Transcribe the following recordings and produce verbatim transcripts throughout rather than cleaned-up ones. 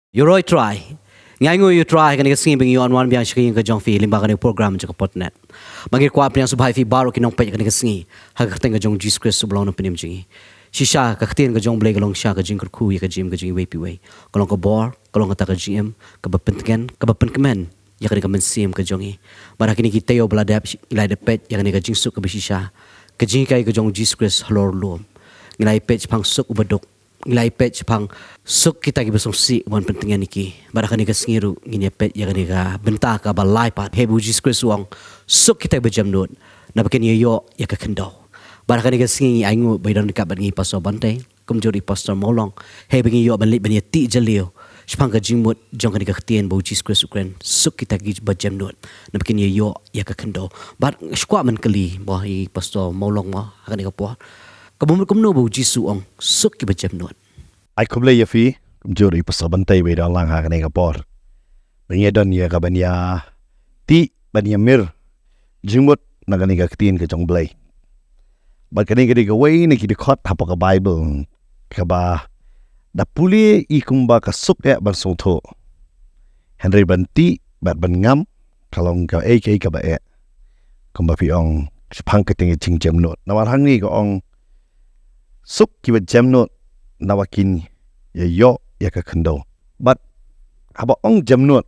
Ïaroh Trai. Nga ainguh ïa U Trai ha kane ka sngi ba ngi ïoh ban wan biang sha ka ïing ka jong phi lyngba kane ka program jong ka Podnet. Ba ngi kwah pdiang sngewbha ïa phi baroh ki nongpeit ha kane ka sngi ha ka kyrteng ka jong U Jisu Khrist uba long u nongpynim jong ngi. Shisha ka ktien ka jong U Blei ka long shisha ka jingkyrkhu ïa ka jingim ka jong iwei pa iwei. Ka long ka bor, ka long kata ka jingim kaba pyntngen, kaba pynkmen ïa kane ka mynsiem ka jong ngi. Bad ha kine ki taïew ba la dep, ngi la ïa peit ïa kane ka jingsuk kaba shisha, ka jinghikai ka jong U Jisu Khrist halor lum. Ngi la ïa peit shaphang suk uba duk, ngi la ïa peit shaphang suk kita kiba sngewsih ban pyntngen ïa ki. Bad ha kane ka sngi ruh ngin ïa peit ïa kane ka bynta kaba lai pat, haba U Jisu Khrist u ong, suk kita kiba jemnud, naba kin ïa ïoh ïa ka khyndew. Bad ha kane ka sngi ngi ainguh ba i don ryngkat bad ngi i Pastor Bantei, kumjuh i Pastor Mawlong, haba ngi ïoh ban leit ban ïa tih jylliew shaphang ka jingmut jong kane ka ktien ba U Jisu Khrist u kren, suk kita kiba jemnud, naba kin ïa ïoh ïa ka khyndew. Bad nga sngewkwah ban kylli mo i Pastor Mawlong mo ha kane ka por, kaba mut kumno ba U Jisu u ong suk kiba jemnud? Ai khublei ïa phi, kumjuh i Pastor Bantei ba i don lang ha kane ka por. Ba ngi ïa don ïa kaban ïa tih, ban ïa mir jingmut na kane ka ktien ka jong U Blei. Bad kane ka dei kawei na ki dkhot hapoh ka Baibl kaba da pule i kumba ka suk eh ban sngewthuh. Hynrei ban tih bad ban ngam ka long kaei kaei kaba eh. Kumba phi ong shaphang ka teng ka jingjemnud. Namar hangne ka ong suk kiba jemnud, naba kin ïa ïoh ïa ka khyndew. Bad haba ong jemnud,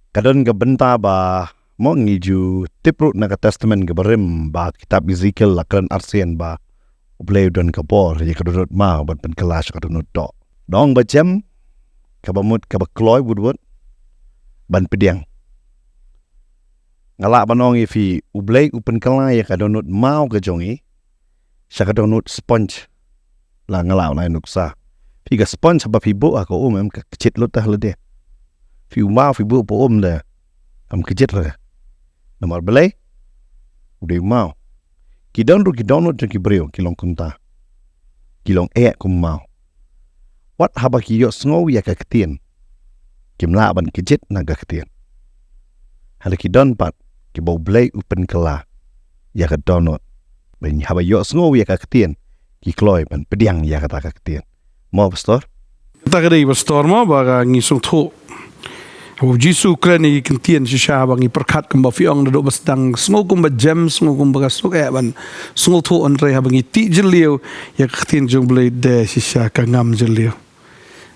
ka don ka bynta ba mo ngi ju tip ruh na ka Testament kaba rim ba kitab Ezekiel la kren arsien ba U Blei u don ka bor ïa ka dohnud maw ban pynkylla sha ka dohnud doh. Da ong ba jem, kaba mut kaba kloi wut wut ban pdiang. Nga lah ban ong ïa phi, U Blei u pynkylla ïa ka dohnud maw ka jong ngi sha ka dohnud sponge. La nga lah ban ai nuksa. Phi ka sponge haba phi buh ha ka um em, ka kjit lut ha lade. Phi u maw phi buh hapoh um de, kam kjit re. Namar balei? U dei u maw. Ki don ruh ki dohnud jong ki briew ki long kumta. Ki long eh kum maw. Wat haba ki ïohsngew ïa ka ktien, kim lah ban kjit na ka ktien. Hynrei ki don pat kiba U Blei u pynkylla ïa ka dohnud, ba haba ïohsngew ïa ka ktien, ki kloi ban pdiang ïa kata ka ktien. Mo Pastor? Kata ka dei Pastor mo, ba ka ngi sngewthuh. Haba U Jisu u kren ïa ki ktien shisha, haba ngi pyrkhat kumba phi ong naduh ba sdang, sngew kumba jem, sngew kumba ka suk eh ban sngewthuh, hynrei haba ngi tih jylliew ïa ka ktien jong U Blei de shisha ka ngam jylliew.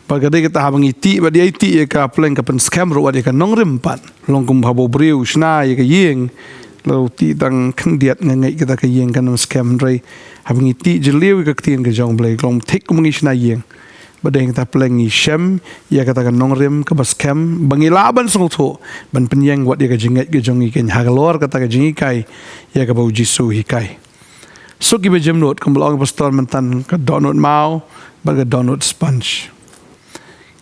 Bad ka dei kata haba ngi tih, bad ïa i tih ïa ka pleng ka pynskhem ruh wat ïa ka nongrim pat. Long kum haba u briew u shna ïa ka ïing, la u tih tang khyndiat, nga ngeit kata ka ïing kan ym skhem, hynrei haba ngi tih jylliew ïa ka ktien ka jong U Blei, long thik kum ngi shna ïing. Bad dei kata pleng ngi shem ïa kata ka nongrim kaba skhem, ba ngi lah ban sngewthuh, ban pynïeng wat ïa ka jingngeit ka jong ngi kein halor kata ka jinghikai ïa kaba U Jisu u hikai. Suk kiba jemnud, kumba la ong i Pastor myntan, ka dohnud maw bad ka dohnud sponge.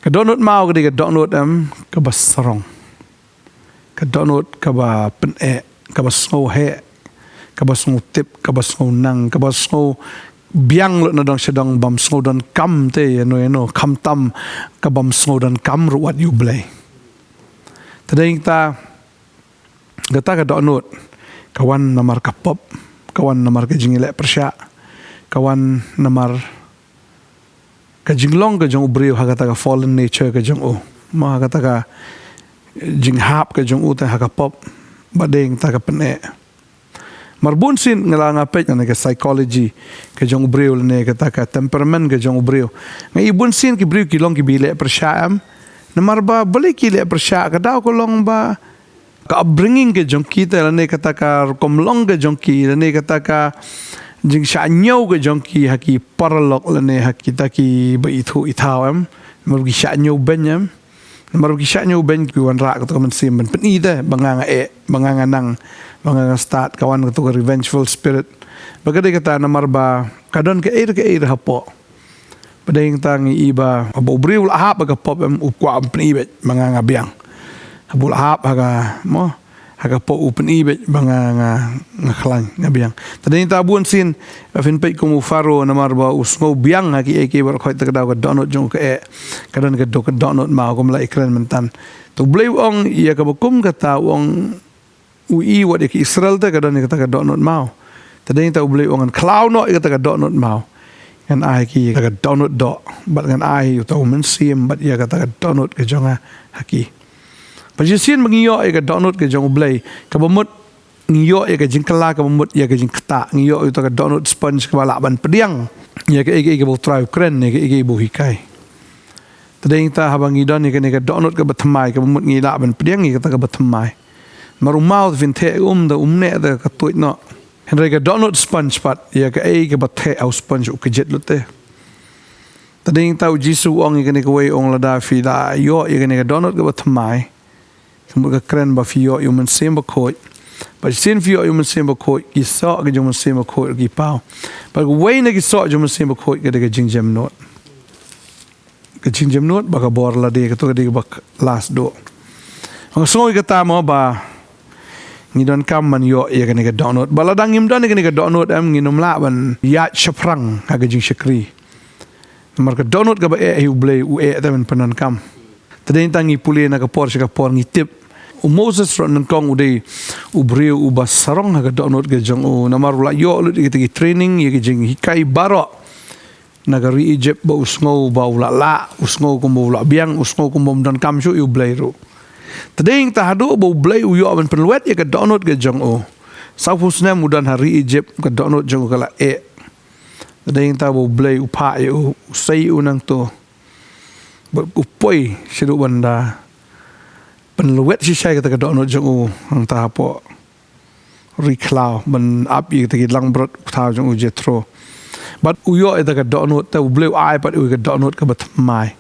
Ka dohnud maw ka dei ka dohnud em kaba sarong. Ka dohnud kaba pyneh, kaba sngewheh, kaba sngewtip, kaba sngewbiang, kaba sngewbiang lut na dong sha dong, bym sngewdonkam te ïano ïano, khamtam ka bym sngewdonkam ruh wat ïa U Blei. Te dei kata, kata ka dohnud ka wan namar ka pop, ka wan namar ka jingïaleh pyrshah, ka wan namar ka jinglong ka jong u briew ha kata ka fallen nature ka jong u. Mo, ha kata ka jinghap ka jong u te ha ka pop, bad dei kata ka pyneh. Mar bunsien nga la nga peit na ka psychology ka jong u briew lane kata ka temperament ka jong u briew. Nga i bunsien ki briew ki long kiba ïaleh pyrshah em. Namar ba balei ki ïaleh pyrshah, ka daw ka long ba ka upbringing ka jong ki te, lane kata ka rukom long ka jong ki, lane kata ka jingshah ñiew ka jong ki ha ki paralok lane ha kita kiba ithuh ithaw em. Namar ki shah ñiewbeiñ em. Namar ki shah ñiewbeiñ ki wanrah kato ka mynsiem ban pyni te ba nga nga eh, ba nga nga nang, ba nga nga stad, ka wan kato ka revengeful spirit. Ba ka dei kata namar ba ka don kaei re kaei re hapoh. Ba dei kata ngi i ba, ba u briew u la hap ha ka pop em, u kwah ban pyni beit ba nga nga biang. Haba u la hap ha ka, mo, ha ka pop u pyni beit ba nga nga, nga khlaiñ, nga biang. Te dei kata bunsien, phin peit kum u Pharaoh namar ba u sngewbiang ha kiei kiei baroh khoit, te ka daw ka dohnud jong u ka eh, ka don ka dok ka dohnud maw kum la i kren myntan. Te u Blei u ong ïa kaba kum kata, u ong u i wat ïa ki Israel te ka don ïa kata ka dohnud maw. Te dei kata u Blei u ong ngan khlaw noh ïa kata ka dohnud maw. Ngan ai ki ïa ka dohnud doh, bad ngan ai ïa uta u mynsiem bad ïa kata ka dohnud ka jong nga ha ki. Bad shisien ba ngi ïoh ïa ka dohnud ka jong U Blei, kaba mut ngi ïoh ïa ka jingkylla, kaba mut ïa ka jingktah, ngi ïoh ïa uta ka dohnud sponge kaba lah ban pdiang ïa kaei kaei kaba U Trai u kren, ïa kaei kaei ba u hikai. Te dei nangta haba ngi don ïa kane ka dohnud kaba thymmai, kaba mut ngi lah ban pdiang ïa kata kaba thymmai. Namar u maw te phin theh um da um neh da ka tuid noh. Hynrei ka dohnud sponge pat, ïa kaei kaba theh ha u sponge u kjit lut te. Te dei nangta U Jisu u ong ïa kane kawei, u ong lada phi la ïoh ïa kane ka dohnud kaba thymmai, ka mut ka kren ba phi ïoh ïa u Mynsiem Bakhuid. Bad shisien phi ïoh ïa u Mynsiem Bakhuid, ki soh ka jong u Mynsiem Bakhuid ki paw. Bad kawei na ki soh jong u Mynsiem Bakhuid ka dei ka jingjemnud. Ka jingjemnud bad ka bor lade, kato ka dei kaba last duh. Nga sngew ïa kata mo ba ngi donkam ban ïoh ïa kane ka dohnud. Ba lada ngim don ïa kane ka dohnud em, ngin ym lah ban ïaid shaphrang ha ka jingshakri. Namar ka dohnud kaba eh hi U Blei u eh te ban pyndonkam. Te dei nangta ngi pule na ka por sha ka por ngi tip. U Moses ruh nyngkong u dei u briew uba sarong ha ka dohnud ka jong u. Namar u la ïoh lut ïa kita ki training, ïa ki jinghikai baroh. Na ka ri Egypt ba u sngew ba u la lah, u sngew kumba u la biang, u sngew kumba um donkam shuh ïa U Blei ruh. Te dei nangta haduh ba U Blei u ïoh ban pynlwet ïa ka dohnud ka jong u. Sawphew snem u don ha ri Egypt, ka dohnud jong u ka la eh. Te dei nangta ba U Blei u phah ïa u, u sei ïa u nangto. Bad u poi shaduh ban da pynlwet shisha ïa kata ka dohnud jong u, nangta hapoh ri khlaw ban ap ïa kita ki langbrot u thaw jong u Jethro. Bad u ïoh ïa kata ka dohnud, te U Blei u ai pat ïa u ka dohnud kaba thymmai.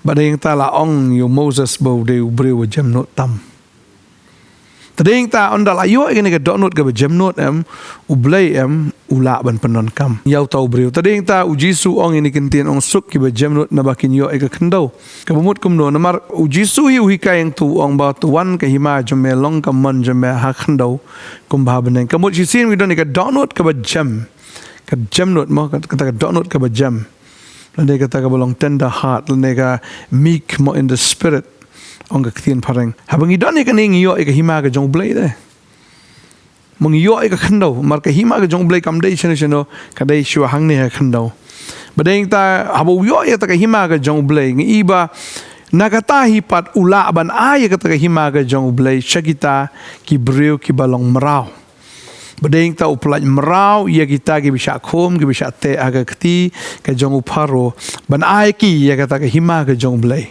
Bad dei nangta la ong ïa u Moses ba u dei u briew ba jemnud tam. Te dei nangta ynda la ïoh ïa kane ka dohnud kaba jemnud em, U Blei em, u lah ban pyndonkam ïa uta u briew. Te dei nangta U Jisu u ong ïa kine ki ktien, ong suk kiba jemnud naba kin ïoh ïa ka khyndew. Kaba mut kumno, namar U Jisu hi u hikai hangto u ong ba to wan ka hima jong me long ka mon jong me ha khyndew kumba ha bneng. Ka mut shisien ngi don ïa ka dohnud kaba jem. Ka jemnud mo, kata ka dohnud kaba jem. Lane kata kaba long tender heart, lane ka meek mo in the spirit. Ong ka ktien phareng. Haba ngi don ïa kane ngi ïoh ïa ka hima ka jong U Blei te. Mo ngi ïoh ïa ka khyndew, namar ka hima ka jong U Blei kam dei shano shano, ka dei shuwa hangne ha khyndew. Bad dei nangta haba u ïoh ïa kata ka hima ka jong U Blei, ngi i ba na kata hi pat u lah ban ai ïa kata ka hima ka jong U Blei sha kita ki briew kiba long mraw. Bad dei nangta u pyllait mraw ïa kita kiba shah khum, kiba shah teh ha ka kti ka jong u Pharaoh, ban ai ki ïa kata ka hima ka jong U Blei.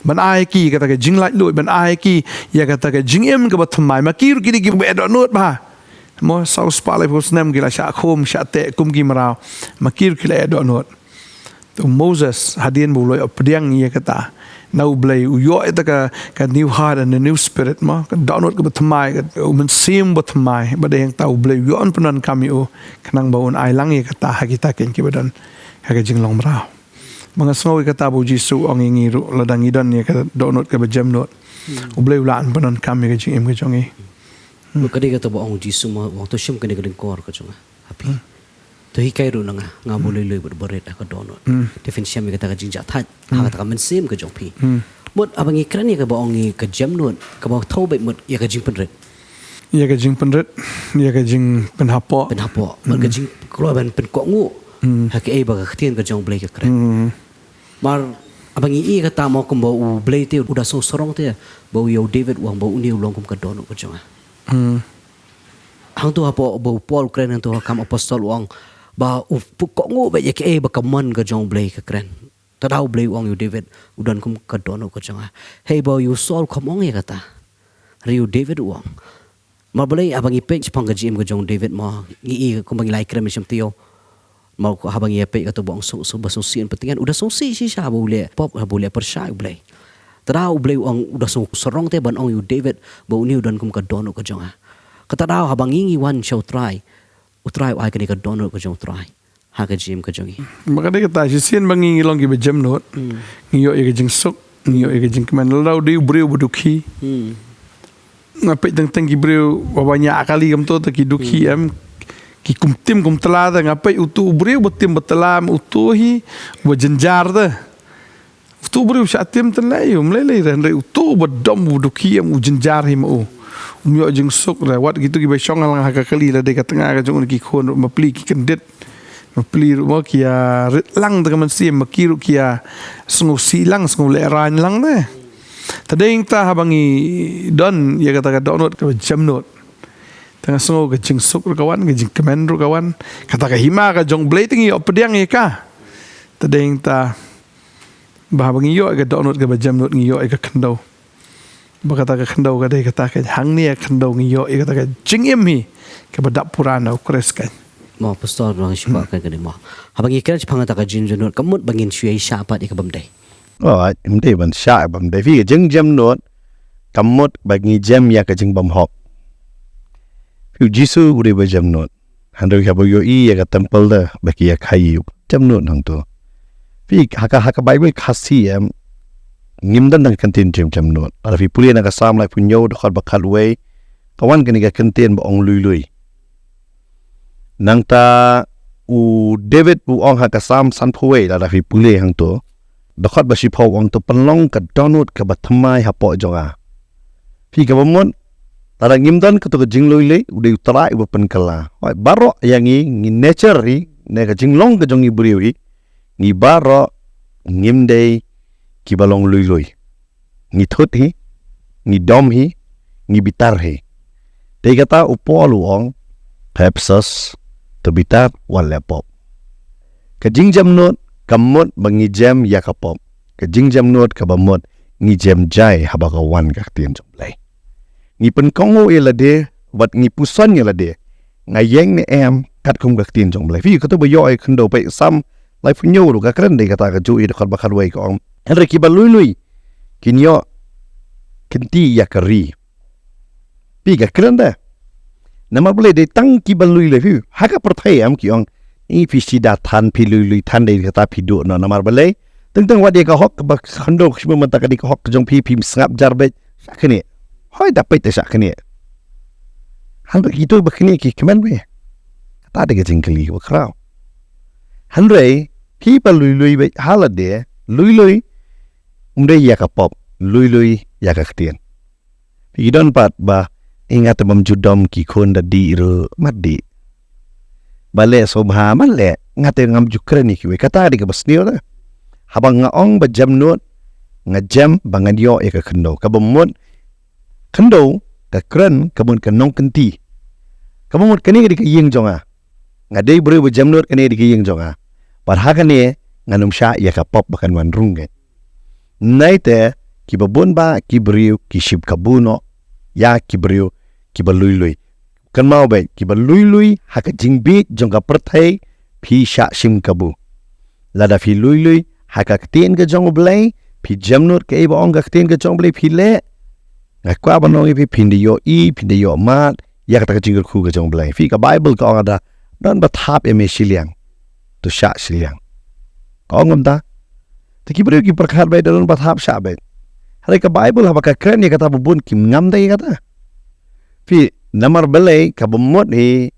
Ban ai ki kata ka jinglaitluid, ban ai ki ïa kata ka jingim kaba thymmai. Ma ki ruh ki dei kiba eh dohnud bha. Mo saw spah laiphew snem ki la shah khum, shah teh kum ki mraw. Ma ki ruh ki la eh dohnud. Te u Moses hadien ba u la ïoh pdiang ïa kata na U Blei, u ïoh ïa kata ka, ka new heart and a new spirit mo. Ka dohnud kaba thymmai, ka u mynsiem ba thymmai. Bad dei nangta U Blei u ïoh pyndonkam ïa u khnang ba un ai lang ïa kata ha kita kin kiba don ha ka jinglong mraw. Ba nga sngew ïa kata ba U Jisu u ong ïa ngi ruh, lada ngi don ïa ka dohnud kaba jemnud, U Blei u lah ban pyndonkam ïa ka jingim ka jong ngi. Ka dei kata ba ong U Jisu mo, u ong to shim kane ka lyngkor ka jong nga ha phi. To hikai ruh na nga, nga ba u lei lei bad barit ha ka dohnud. Te phin shem ïa kata ka jingjahthait ha kata ka mynsiem ka jong phi. Mut haba ngi kren ïa kaba ong ïa ka jemnud, kaba thew beit mut ïa ka jingpynrit. Ïa ka jingpynrit, ïa ka jingpynhapoh. Pynhapoh. Bad ka jingkloi ban pynkohnguh ha kaei ba ka ktien ka jong U Blei ka kren. Namar haba ngi i kata mo kumba U Blei te u da sngew sarong te ba u ïa u David u ong ba une u long kum ka dohnud ka jong nga. Hangto hapoh ba u Paul u kren hangto ha Kam Apostol u ong ba u pynkohnguh beit ïa kaei ba ka mon ka jong U Blei ka kren. Te da U Blei u ong ïa u David u don kum ka dohnud ka jong nga. Hei ba ïa u Saul kam ong ïa kata. Hynrei u David u ong. Namar balei haba ngi peit shaphang ka jingim ka jong u David mo ngi i kumba ngi la ïakren mynshem taïew. Namar haba ngi ïa peit kato ba ong sngewsih, ba sngewsih yn pyntngen, u da sngewsih shisha haba u leh pop, haba u leh pyrshah ïa U Blei. Te da U Blei u ong, u da sngew sarong te ban ong ïa u David ba une u don kum ka dohnud ka jong nga. Kata daw haba ngi ngi wan sha U Trai, U Trai u ai kane ka dohnud ka jong U Trai ha ka jingim ka jong ngi. Ba ka dei kata, shisien ba ngi ngi long kiba jemnud, ngi ïoh ïa ka jingsuk, ngi ïoh ïa ka jingkmen. Lada u dei u briew ba dukhi, nga peit teng teng ki briew ba ñiah kali kumto te ki dukhi em, ki kum tim kum tla te, nga peit uto u briew ba tim ba tla em, uto hi uba jynjar te. Uto u briew shah tim te lei, um lei lei re, hynrei uto uba dom, uba dukhi em, u jynjar hi ma u. Um ïoh jingsuk re, wat kito kiba shong lang ha ka kali, la dei ka tnga ka jong u, ki khun ruh ma pli ki kyndit. Bapli ruh mo ki ïa rit lang da ka mynsiem, ma ki ruh ki ïa sngewsih lang, sngewlehraiñ lang ne. Te dei nangta haba ngi don ïa kata ka dohnud kaba jemnud, te nga sngew ka jingsuk ruh ka wan, ka jingkmen ruh ka wan. Kata ka hima ka jong U Blei te ngi ïoh pdiang ïa ka. Te dei nangta ba haba ngi ïoh ïa ka dohnud kaba jemnud, ngi ïoh ïa ka khyndew. Ba kata ka khyndew ka dei kata ka, hangne ka khyndew ngi ïoh ïa kata ka jingim hi kaba dap pura na U Khrist ka. Mo, Pastor, nga shu kwah kren kane mo. Haba ngi kren shaphang kata ka jingjemnud, ka mut ba ngin shu ïa shah pat ïa ka bym dei? Alright, ym dei ban shah ïa ka bym dei. Phi, ka jingjemnud ka mut ba ngi jem ïa ka jingbymhok. Phi, U Jisu u dei ba jemnud. Hynrei haba u ïohi ïa ka temple te ba ki ïa khaii, u jemnud hangto. Phi, ha ka, ha ka Baibl Khasi em, ngim don tang ka kyntien jemnud. Lada phi pule na ka Salm laiphew hynñiew, dkhot ba khatwei, ka wan kane ka kyntien ba ong lui lui. Nangta u David u ong ha ka Salm sanphew wei, lada phi pule hangto, dkhot ba shiphew, u ong, to pynlong ka dohnud kaba thymmai hapoh jong nga. Phi, kaba mut, lada ngim don kato ka jinglui lui, u dei U Trai uba pynkylla. Hooid, baroh ïa ngi, ngi nature hi, ne ka jinglong ka jong ngi briew hi, ngi baroh ngim dei kiba long lui lui. Ngi thut hi, ngi dom hi, ngi bitar hi. Te kata u Paul u ong ha Ephesos, to bitar, wat leh pop. Ka jingjemnud ka mut ba ngi jem ïa ka pop. Ka jingjemnud kaba mut ngi jem jai haba ka wan ka ktien jong U Blei. Ngi pynkohnguh ïa lade bad ngi puson ïa lade, nga ïeng ne em katkum ka ktien jong U Blei. Phi, kato ba ïoh ïa ka khyndew, peit Salm laiphew hynñiew ruh ka kren dei kata, ka juh ïa dkhot ba khatwei, ka ong, hynrei kiba lui lui kin ïoh kynti ïa ka ri. Phi, ka kren de. Namar balei? Dei tang kiba lui lui. Phi, ha ka pyrthei em ki ong, i, phi shu da than, phi lui lui than, dei kata phi duh noh. Namar balei? Teng teng wat ïa ka hok kaba khyndew ka shim mynta, ka dei ka hok ka jong phi, phim sngap jar beit, shah kane. Hooid, da peit te shah kane. Hynrei kito ba kine ki kmen beit? Kata dei ka jingkylli kaba khraw. Hynrei phi ba lui lui beit ha lade, lui lui ym dei ïa ka pop, lui lui ïa ka ktien. Phi, ki don pat ba, i, nga te bym ju dom ki khun da dih ruh, mat dih. Ba leh sngewbha, mat leh, nga te ngam ju kren ïa kiwei. Kata dei kaba sniew te. Haba nga ong ba jemnud, nga jem ba ngan ïoh ïa ka khyndew. Kaba mut khyndew ka kren ka mut ka nongkynti. Kaba mut kane ka dei ka ïing jong nga. Nga dei briew ba jemnud, kane ka dei ka ïing jong nga. Bad ha kane ngan ym shah ïa ka pop ba kan wan rung keiñ. Nangta kiba bun bah ki briew ki shim kabu noh ïa ki briew kiba lui lui. Kynmaw beit, kiba lui lui ha ka jingbieit jong ka pyrthei, phi shah shim kabu. Lada phi lui lui ha ka ktien ka jong U Blei, phi jemnud kaei ba ong ka ktien ka jong U Blei phi leh, nga kwah ban ong ïa phi, phin da ïohi, phin da ïoh mad ïa kata ka jingkyrkhu ka jong U Blei. Phi, ka Baibl ka ong, lada don ba thap ïa me shiliang, to shah shiliang. Ka ong kumta. Te ki briew ki pyrkhat ba da don ba thap shah beit. Hynrei ka Baibl haba ka kren ïa kata ba bun kim ngam da ïa kata. Phi, namar balei? Kaba mut hi,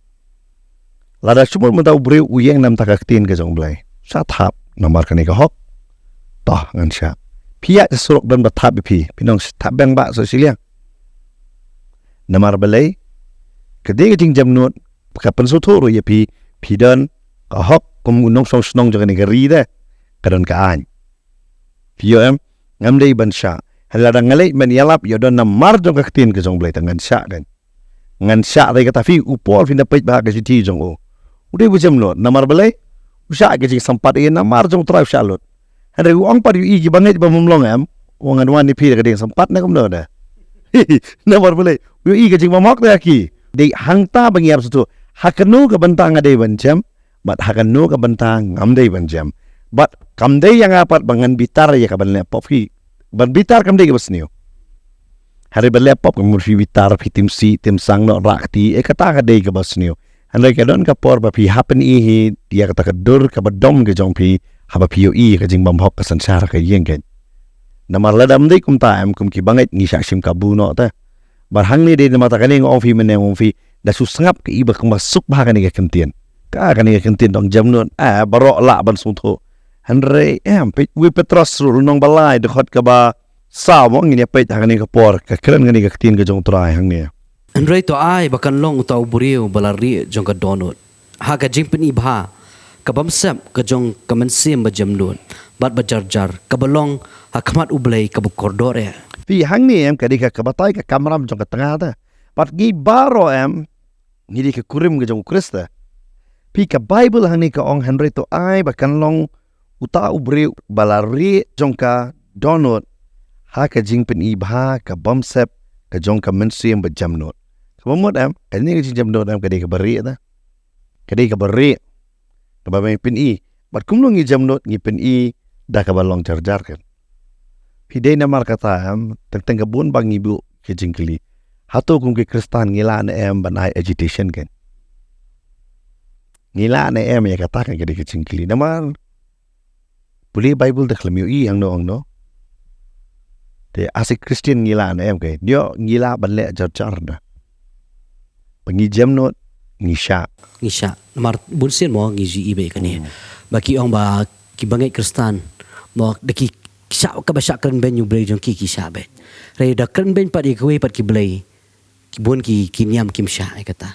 lada shu mut mynta u briew u ïeng na bynta ka ktien ka jong U Blei, shah thap namar kane ka hok. To ngan shah. Phi ïaid sha surok, don ba thap ïa phi, phin ong, thap biang bah, soh shiliang. Namar balei? Ka dei ka jingjemnud, ka pynsngewthuh ruh ïa phi, phi don ka hok kum u nongshong shnong jong kane ka ri te, ka don ka aiñ. Phi ïoh em? Ngam dei ban shah. Hynrei lada nga leit ban ïalap ïa u don namar jong ka ktien ka jong U Blei, te ngan shah keiñ. Ngan shah, hynrei kata, phi, u Paul, phin da peit bha ha ka shithi jong u. U dei ba jemnud, namar balei? U shah ka jingsympat ïa namar jong U Trai u shah lut. Hynrei u ong pat, ïohi ki bangeit ba bym long em, u ong, ngan wan ïa phi da ka jingsympat ne kumno de. Namar balei? U ïohi ka jingbymhok de ha ki. Dei hangta ba ngi ïa sngewthuh, ha kano ka bynta nga dei ban jem, bad ha kano ka bynta ngam dei ban jem. Bad kam dei ïa nga pat ba ngan bitar ïa ka ban leh pop, phi. Ban bitar kam dei kaba sniew. Hynrei ban leh pop, ka mut phi bitar, phi tim sih tim sang noh, rah kti, eh, kata ka dei kaba sniew. Hynrei ka don ka por ba phi hap ban ïohi ïa kata ka dur kaba dom ka jong phi, haba phi ïohi ïa ka jingbymhok ka synshar ha ka ïing keiñ. Namar lada ym dei kumta em, kum ki bangeit ngi shah shim kabu noh te. Bad hangne dei namar kata, kane nga ong phi mynne, nga ong phi, da shu sngap ka, i, ba kumba suk bha kane ka kyntien. Ka, kane ka kyntien dang jemnud, eh, baroh lah ban sngewthuh. Hynrei em, peit wei Petros ruh lynnong ba lai, dkhot kaba saw, mo, ngin ïa peit ha kane ka por, ka kren kane ka ktien ka jong U Trai hangne. Hynrei to ai ba kan long uta u briew ba la rieh jong ka dohnud ha ka jingpyni bha, ka bamsap ka jong ka mynsiem ba jemnud bad ba jarjar, kaba long ha khmat U Blei kaba kordor eh. Phi, hangne em ka dei ka, ka batai ka kamram jong ka tnga te. Bad ngi baroh em, ngi dei ka kurim ka jong U Khrist te. Phi, ka Baibl hangne ka ong, hynrei to ai ba kan long uta u briew ba la rieh jong ka dohnud ha ka jingpyni bha ka bamsap ka jong ka mynsiem ba jemnud. Kaba mut em, kane ka jingjemnud em ka dei kaba rieh te. Ka dei kaba rieh, kaba me pyni. Bad kumno ngi jemnud, ngi pyni da kaba long jarjar kan. Phi, dei namar kata em, teng teng ka bun ba ngi buh ka jingkylli. Hato kum ki Khristan ngi lah ne em ban ai agitation kan. Ngi lah ne em ïa kata kan, ka dei ka jingkylli. Namar pule Baibl te khlem ïohi hangno hangno. Te as a Christian ngi lah ne em kan. Ïoh, ngi lah ban leh jarjar na. Ba ngi jemnud, ngi shah. Ngi shah. Namar bunsien mo ngi ju i beit kane. Hmm. Ba ki ong ba ki bangeit Khristan mo da ki shah, kaba shah kren beiñ ïa U Blei jong ki, ki shah beit. Hynrei da kren beiñ pat ïa kiwei pat ki blei, ki bun ki, ki niam kim shah ïa kata.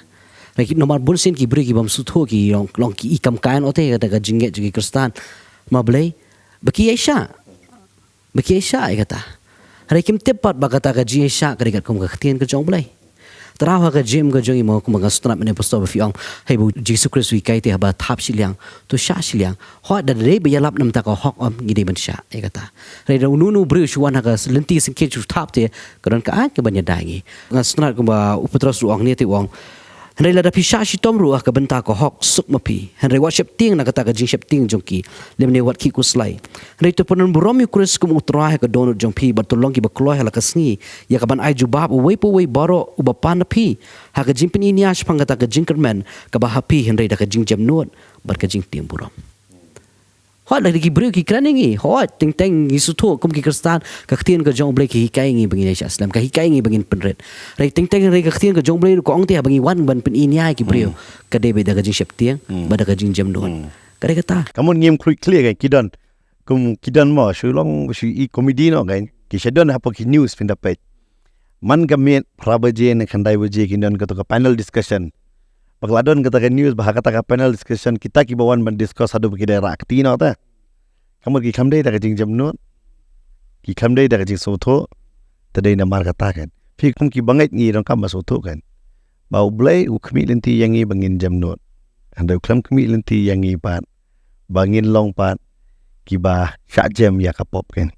Hynrei ki, namar bunsien ki briew ki bym sngewthuh, ki long, long ki i kam Kain, ote kata ka jingngeit jong ki Khristan. Ma Blei, ba ki ïa shah. Ba ki ïa shah ïa kata. Hynrei kim tip pat ba kata ka jingïa shah ka dei katkum ka ktien ka jong U Blei. Tang ha ka jingim ka jong i mo, kumba nga sngewtynnat mynne pastor ba phi ong, hei ba U Jisu Khrist u hikai te haba thap shiliang, to shah shiliang. Hooid, da dei ba ïalap na ka bynta ka hok, em, ngi dei ban shah ïa kata. Hynrei da uno uno u briew shu wan ha ka lynti syngkien shu thap te, ka don ka aiñ kaban ïada ïa ngi. Nga sngewtynnat kumba u Petros ruh u ong hangne te, u ong, hynrei lada phi shah shitom ruh ha ka bynta ka hok, suk ma phi. Hynrei wat sheptieng na kata ka jingsheptieng jong ki, lymne wat khih khuslai. Hynrei to pynburom ïa U Khrist kum U Trai ha ka dohnud jong phi, bad to long kiba kloi ha la ka sngi ïa kaban ai jubab uwei pa uwei baroh uba pan na phi ha ka jingpyni nia shaphang kata ka jingkyrmen kaba ha phi, hynrei da ka jingjemnud bad ka jingtieng burom. Hooid, lada ki briew ki kren ïa ngi, hooid, teng teng ngi sngewthuh kum ki Khristan, ka ktien ka jong U Blei ka hikai ïa ngi ba ngin ïa shah slem, ka hikai ïa ngi ba ngin pynrit. Hynrei teng teng hynrei ka ktien ka jong U Blei ruh ka ong te haba ngi wan ban pyni nia ïa ki briew, hmm, ka dei beit da ka jingsheptieng, hmm, bad da ka jingjemnud. Hmm. Ka dei kata. Ka mut ngim khluit khlieh kan, ki don. Kum ki don mo, shu long, shu i comedy noh kan. Ki shu don hapoh ki news phin da peit. Man ka miet phra baje ne khyndai baje ki don kato ka panel discussion. Ba ka la don kata ka news ba ha kata ka panel discussion kita kiba wan ban discuss haduh ba ki dei rah kti noh te. Ka mut ki khlem dei da ka jingjemnud. Ki khlem dei da ka jingsngewthuh. Te dei namar kata kan. Phi, kum ki bangeit ngi donkam ban sngewthuh kan. Ba U Blei u khmih lynti ïa ngi ba ngin jemnud. Hynrei u khlem khmih lynti ïa ngi pat ba ngin long pat kiba shah jem ïa ka pop kan.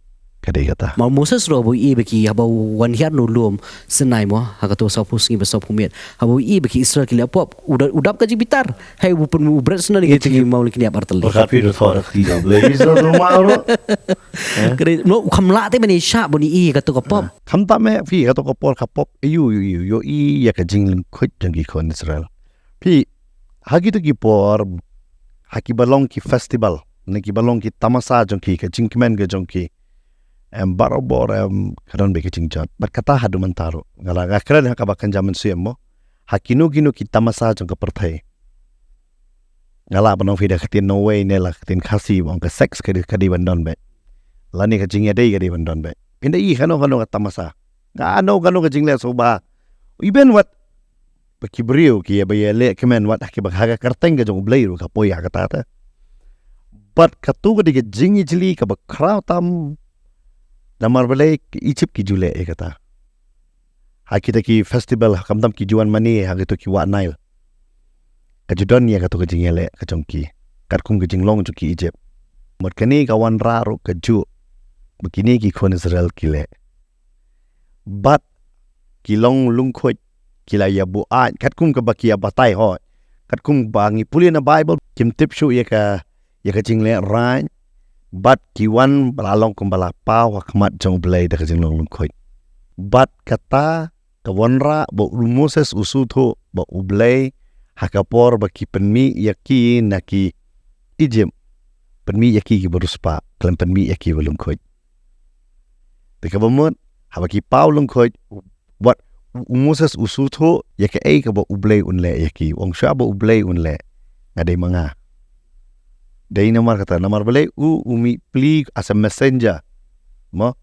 Ka dei kata. Ma u Moses ruh haba u i ba ki, haba u wan hiar na u lum Sinai mo, ha kato sawphew sngi bad sawphew miet. Haba u i ba ki Israel ki leh pop, u da, u dap ka jingbitar. Hei, u pyn, u bret sngewbha ïa ki, ki maw lynti ar tylli. Ka phi da thoh da kti da U Blei Israel ruh ma ruh. Eh? Ka dei, no, u kham lah te ban ïa shah ban i kato ka pop. Khamtam eh, phi, kato ka por ka pop, ïoh, ïoh, ïoh, ïoh i ïa ka jinglyngkhuit jong ki khun Israel. Phi, ha kito ki por, ha kiba long ki festival, ne kiba long ki tamasa jong ki, ka jingkmen ka jong ki. Em, barabor, em, ka don beit ka jingjot. Bad kata haduh mynta ruh. Nga la, nga kren ha kaba kynja mynsiem mo. Ha kino kino ki tamasa jong ka pyrthei. Nga lah ban ong phi da ka ktien Nongwei ne la ka ktien Khasi, ba ong ka sex ka dei, ka dei ban don beit. Lane ka jingïadei ka dei ban don beit. Phin da i kano kano ka tamasa. Kano kano ka jingleh sohbha. Even wat ba ki briew ki ïa ba ïaleh kmen wat ha kiba ha ka kyrteng ka jong U Blei ruh ka poi ha kata te. Bad kato ka dei ka jingijli kaba khraw tam. Namar balei ki Egypt ki ju leh ïa kata. Ha kita ki festival, ha khamtam ki ju wan mane ha kito ki wah Nile. Ka ju don ïa kato ka jingïaleh ka jong ki. Katkum ka jinglong jong ki Egypt. Mut kane ka wanrah ruh kajuh ba kine ki khun Israel ki leh. Bad ki long lyngkhuit, ki la ïa buaid, katkum kaba ki ïa batai hooid. Katkum ba ngi pule na Baibl, kim tip shuh ïa ka, ïa ka jingleh rain, bad ki wan ba la long kumba la paw ha khmat jong U Blei da ka jinglong lyngkhuit. Bad kata ka wanrah ba u Moses u sngewthuh ba U Blei ha ka por ba ki pynmih ïa ki na ki Egypt. Pynmih ïa ki kiba riewspah, khlem pynmih ïa ki ba lyngkhuit. Te kaba mut, haba ki paw lyngkhuit, wat u Moses u sngewthuh ïa kaei kaba U Blei un leh ïa ki. U ong shuwa ba U Blei un leh, nga dei ma nga. Dei namar kata, namar balei u, u mih pli as a messenger. Mo?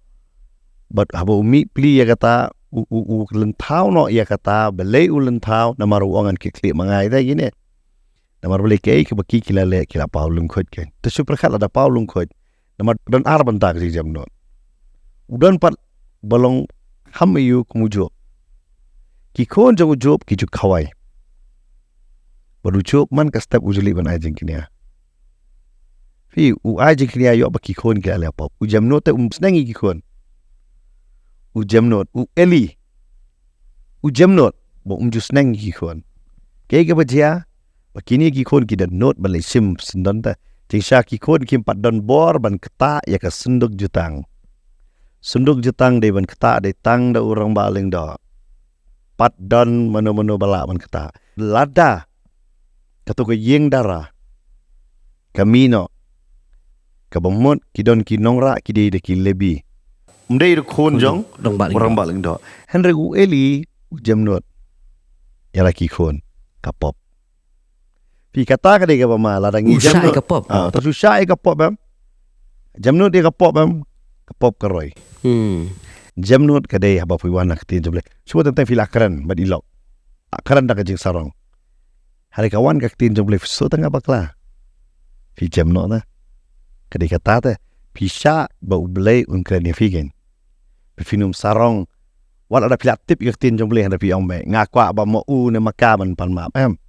Bad haba u mih pli ïa kata, u, u, u lynthaw noh ïa kata, balei u lynthaw, namar u ong ngan kit khlieh ma nga ïa kine. Namar balei, kaei kaba ki, ki la leh, ki la paw lyngkhuid kein. Te shu pyrkhat, lada paw lyngkhuid, namar don ar bynta ka jingjemnud. U don pat ba long kham ïa u kum u Job. Ki khun jong u Job ki ju khawai. Bad u Job man ka step u ju leit ban ai jingkñia. Phi, u ai jingkñia ïoh ba ki khun ki la leh pop. U jemnud te um sneng ïa ki khun. U jemnud, u Eli. U jemnud ba um ju sneng ïa ki khun. Kaei kaba jia, ba kine ki khun ki dohnud ban leit shim syndon te. Jingshisha ki khun kim pat don bor ban ktah ïa ka synduk jutang. Synduk jutang dei ban ktah dei tang da u rangbah lyngdoh. Pat don mano mano ba lah ban ktah. Lada kato ka ïing dara ka mih noh, kaba mut ki don ki nongrah, ki dei da ki Lebi. Um dei da khun jong u rangbah lyngdoh. Hynrei u Eli u jemnud ïa la ki khun, ka pop. Phi, kata ka dei kaba ma, lada ngi jemnud, ka pop. Ah, to shu shah ïa ka pop em. Jemnud ïa ka pop em. Ka pop ka roi. Hmm. Jemnud ka dei haba phi wan ha ka ktien jong U Blei. Shu teng teng phi la kren bad i lok. La kren da ka jingsarong. Hynrei ka wan ka ktien jong U Blei, phi shu tang bakla. Phi jemnud na. Ka dei kata te. Phi shah ba U Blei un kren ïa phi kein. Phi, phin ym sarong. Wat lada phi la tip ïa ka ktien jong U Blei, hynrei phi ong, me nga kwah ba ma u ne ma ka ban pan map em.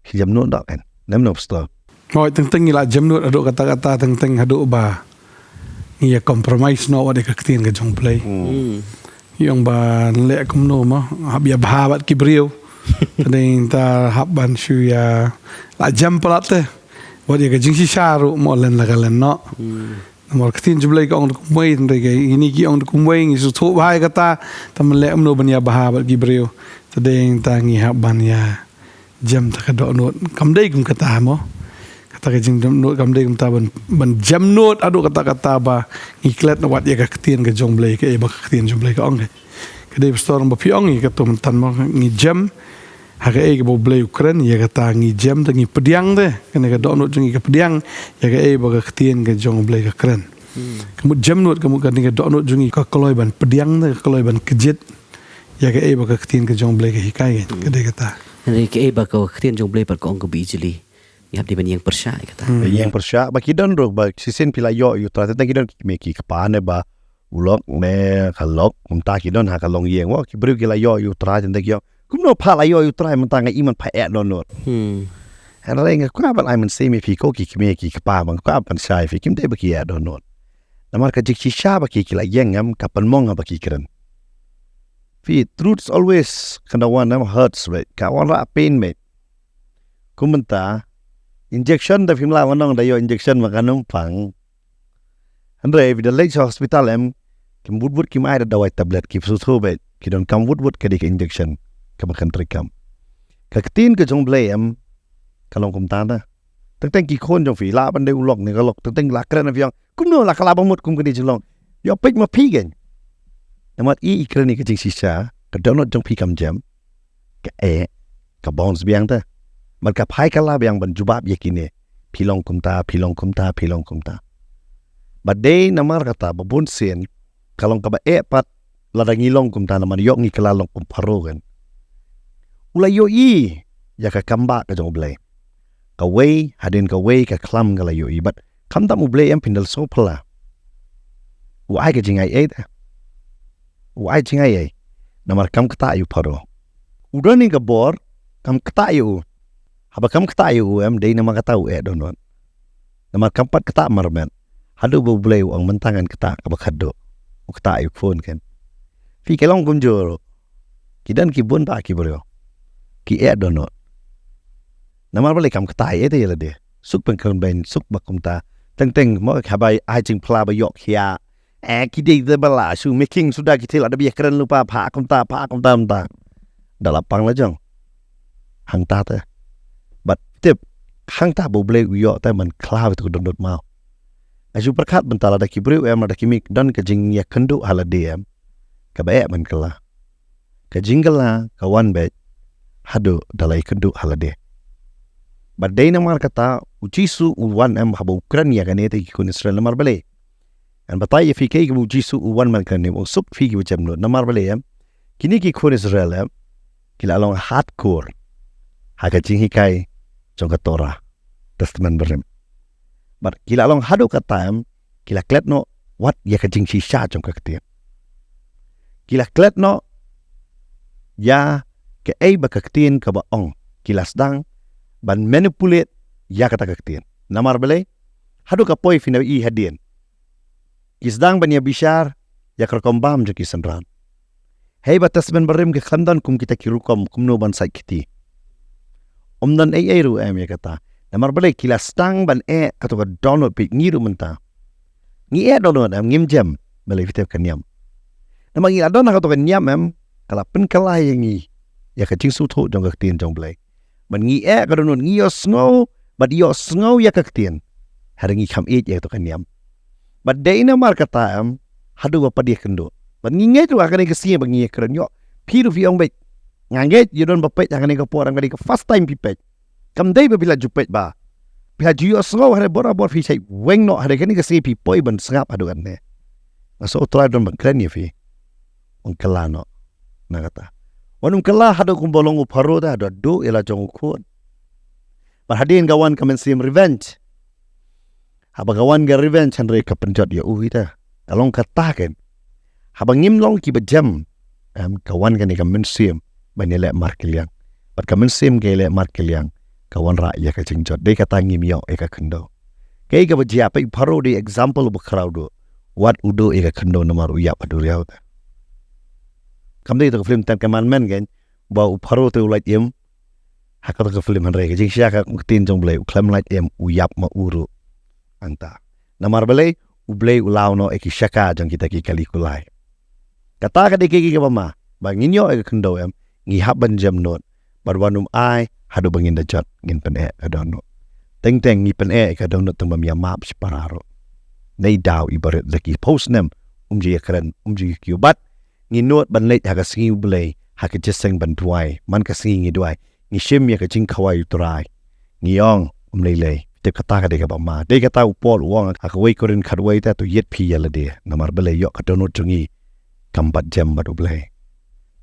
Phi jemnud doh kein. Lem noh, pastor. Hooid, teng teng ngi la jemnud haduh katta katta, teng teng haduh ba ngi ïa compromise noh wat ïa ka ktien ka jong U Blei. Hmm. Ngi ong ba leh kumno mo, hap ïa bha bad ki briew. Teng teng ta hap ban shu ïa la jem palat te. Wat ïa ka jingshisha ruh mo, len la ka len noh. Hmm. Namar ka ktien jong U Blei ka ong da kumwei, teng teng kine ki ong da kumwei, ngi sngewthuh bha ïa kata, tang ban leh kumno ban ïa bha bad ki briew. Teng teng ta ngi hap ban ïa jem ta ka dohnud. Kam dei kum kata mo. Kata ka jingdohnud kam dei kumta ban, ban jemnud haduh katta katta ba ngi klet noh wat ïa ka ktien ka jong U Blei, kaei ba ka ktien jong U Blei ka ong kein. Ka dei, pastor, ba phi ong ïa kato mynta mo, ngi jem ha kaei kaba U Blei u kren, ïa kata ngi jem te ngi pdiang te. Kane ka dohnud jong ngi ka pdiang ïa kaei ba ka ktien ka jong U Blei ka kren. Hmm. Ka mut jemnud, ka mut kane ka dohnud jong ngi ka kloi ban pdiang te, ka kloi ban kjit ïa kaei ba ka ktien ka jong U Blei ka hikai kein. Hmm. Ka dei kata. Hynrei kaei ba ka ktien jong U Blei pat ka ong kaba ijli. Ngi hap dei ban ïeng pyrshah ïa kata. Hmm. Ïeng pyrshah, ba ki don ruh, ba shisien phi la ïoh ïa U Trai, teng teng ki don ki kmie ki kpa ne ba u lok ne ka lok, kumta ki don ha ka longïing. Wa, ki briew ki la ïoh ïa U Trai, teng teng ki ong, kumno pha la ïoh ïa U Trai, mynta nga i man pha eh dohnud. Hmm. Hynrei nga kwah ban ai mynsiem ïa phi ko ki kmie ki kpa, ba nga kwah ban shai ïa phi, kim dei ba ki eh dohnud. Namar ka jingshisha ba ki, ki la ïeng em, ka pynmong haba ki kren. Phi, truth always, ka da wan em, hurts, right? Ka wanrah pain, mate. Kum mynta, injection da phim lah ban ong da ïoh injection ma ka nongpang. Hynrei phi da leit sha hospital em, kim wut wut kim ai da dawai tablet, ki pynsuh beit, ki donkam wut wut ka dei ka injection kaba kan treikam. Ka ktien ka jong U Blei em, ka long kumta na. Teng teng ki khun jong phi, lah ban dei u lok ne ka lok, teng teng la kren na phi ong, kumno la ka lah ba mut kum kane jinglong. Ïoh peit ma phi kein. Namar i, i kren ïa ka jingshisha, ka dohnud jong phi kam jem. Ka eh, ka bounce biang te. Bad ka phai kylla biang ban jubab ïa kine. Phi long kumta, phi long kumta, phi long kumta. Bad dei namar kata ba bun sien ka long kaba eh pat lada ngi long kumta, namar ïoh ngi kylla long kum Pharaoh kein. U la ïohi ïa ka kambah ka jong U Blei. Kawei hadien kawei ka khlam ka la ïohi, bad khamtam U Blei em, phin da sngewphylla. U ai ka jingai ei te. U ai jingai ei. Namar kam ktah ïa u Pharaoh. U don ïa ka bor, kam ktah ïa u. Haba kam ktah ïa u em, dei namar kata u eh dohnud. Namar kam pat ktah marmet. Haduh ba U Blei u ong mynta ngan ktah kaba khadduh. U ktah ïa u khun kein. Phi, ka long kumjuh ruh. Ki don ki bun bah ki briew. Ki eh dohnud. Namar balei, kam ktah ei te ïa lade. Suk pynkhraw beiñ, suk ba kumta. Teng teng mo, haba ai jingphla ba ïoh khia. Eh, ki dei te ba la shu making suda ki thil, lada ba ïa kren lypa, pha kumta, pha kumta, kumta. Da la pang la jong. Hangta te. Bad tip, hangta ba U Blei u ïoh te ban khlaw ïa tu ka dohnud maw. Nga shu pyrkhat mynta, lada ki briew em, lada ki mih don ka jingïakynduh ha lade em, kaba eh ban kylla. Ka jingkylla ka wan beit haduh da la ïakynduh ha lade. Bad dei namar kata U Jisu u wan em, haba u kren ïa kane te ki khun Israel, namar balei? Ngan batai ïa phi kaei kaba U Jisu u wan ban kren, u ong suk phi kiba jemnud. Namar balei em? Kine ki khun Israel em, ki la long hardcore ha ka jinghikai jong ka Torah. Testament Barim. Bad ki la long haduh katta em, ki la klet noh wat ïa ka jingshisha jong ka ktien. Ki la klet noh ïa kaei ba ka ktien kaba ong. Ki la sdang ban manipulate ïa kata ka ktien. Namar balei, haduh ka poi phi na i hadien, ki sdang ban ïa bishar ïa ka rukom bam jong ki synran. Hei ba Testament Barim ka khlem don kum kita ki rukom kumno ban sait kti. Ym don ei ei ruh em ïa kata. Namar balei, ki la sdang ban eh kato ka download, phi, ngi ruh mynta ngi eh download em, ngim jem. Balei? Phi tip ka niam. Namar ngi la don ha kato ka niam em, ka la pynkylla ïa ngi ïa ka jingsngewthuh jong ka ktien jong Blei. Bad ngi eh ka dohnud, ngi ïohsngew bad ïohsngew ïa ka ktien, hynrei ngi kham ïeit ïa kato ka niam. Bad dei namar kata em, haduh ba pat ïakynduh. Bad ngi ngeit ruh ha kane ka sngi ba ngi ïakren, ïoh, phi ruh phi ong beit, nga ngeit ïa don ba peit ha kane ka por, ha kane ka first time phi peit. Kam dei ba phi la ju peit ba, phi la ju ïohsngew, hynrei barabor phi shait weng noh, hynrei kane ka sngi phi poi ban sngap haduh katne. Nga sngew U Trai don ban kren ïa phi. Ym kylla noh na kata. Wat ym kylla haduh kumba long u Pharaoh te, haduh duh ïa la jong u khun. Bad hadien ka wan ka mynsiem revenge. Haba ka wan ka revenge, hynrei ka pynjot ïa u hi te. Ka long kata ken. Haba ngim long kiba jem em, ka wan kane ka mynsiem ban ïaleh markylliang. Bad ka mynsiem ka ïaleh markylliang ka wanrah ïa ka jingjot. Dei kata ngim ïoh ïa ka khyndew. Kaei kaba jia, peit, u Pharaoh dei example uba khraw duh. Wat u duh ïa ka khyndew namar u ïap ha duriaw te. Kam dei to ka film Ten Commandment ken, ba u Pharaoh te u lait im ha kato ka film, hynrei ka jingshisha ka ktien jong Blei, u khlem lait im, u ïap ma u ruh. Hangta. Namar balei? U Blei u law noh ïa ki shaka jong kita ki kali kulai. Kata ka dei ka, ka kaba ma, ba ngin ïoh ïa ka khyndew em, ngi hap ban jem nud. Bad wat ym ai haduh ba ngin da jot ngin pyneh ka dohnud. Teng teng ngi pyneh ïa ka dohnud tang ba ym ïa map shipara ruh. Neidaw i barit da ki phew snem um ju ïakren, um ju ïa kiew, bad ngi nud ban leit ha ka sngi U Blei, ha ka jingïaseng ban duwai. Man ka sngi ngi duwai, ngi shim ïa ka jingkhawai U Trai. Ngi ong, ym lei lei, tip, kata ka dei kaba ma. Dei kata u Paul u ong ha kawei Korinth khatwei te, to ïit phi ïa lade. Namar balei? Ïoh ka dohnud jong ngi kam pat jem bad U Blei,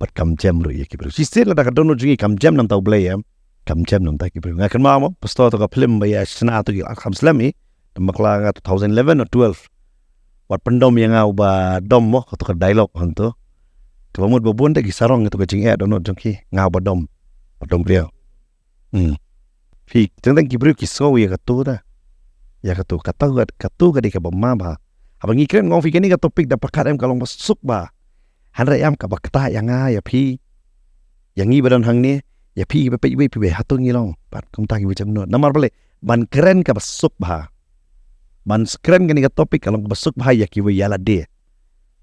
bad kam jem ruh ïa ki briew. Shisien lada ka dohnud jong ngi kam jem na ka bynta U Blei em, kam jem na ka bynta ki briew. Nga kynmaw mo, pastor, to ka film ba ïa shna to ki ar hajar khyndai snem hi, te bakla nga two thousand eleven or twelve. Wat pyndom ïa nga uba dom mo, kato ka dialogue hangto. Kaba mut ba bun te ki sarong ïa to ka jingeh dohnud jong ki, nga uba dom, ba dom briew. Hmm. Phi, teng teng ki briew ki sngew ïa kato te. Ïa kato, kato ka, kato ka dei kaba ma bha. Haba ngi kren, nga ong phi, kane ka topic da pyrkhat em ka long ba suk bha. Hynrei em kaba ktah ïa nga, ïa phi, ïa ngi ba don hangne, ïa phi kiba peit, wei phi, wei, hato ngi long pat kumta kiba jem nud? Namar balei? Ban kren kaba suk bha. Ban kren kane ka topic ka long kaba suk bha ïa kiwei, ïa lade.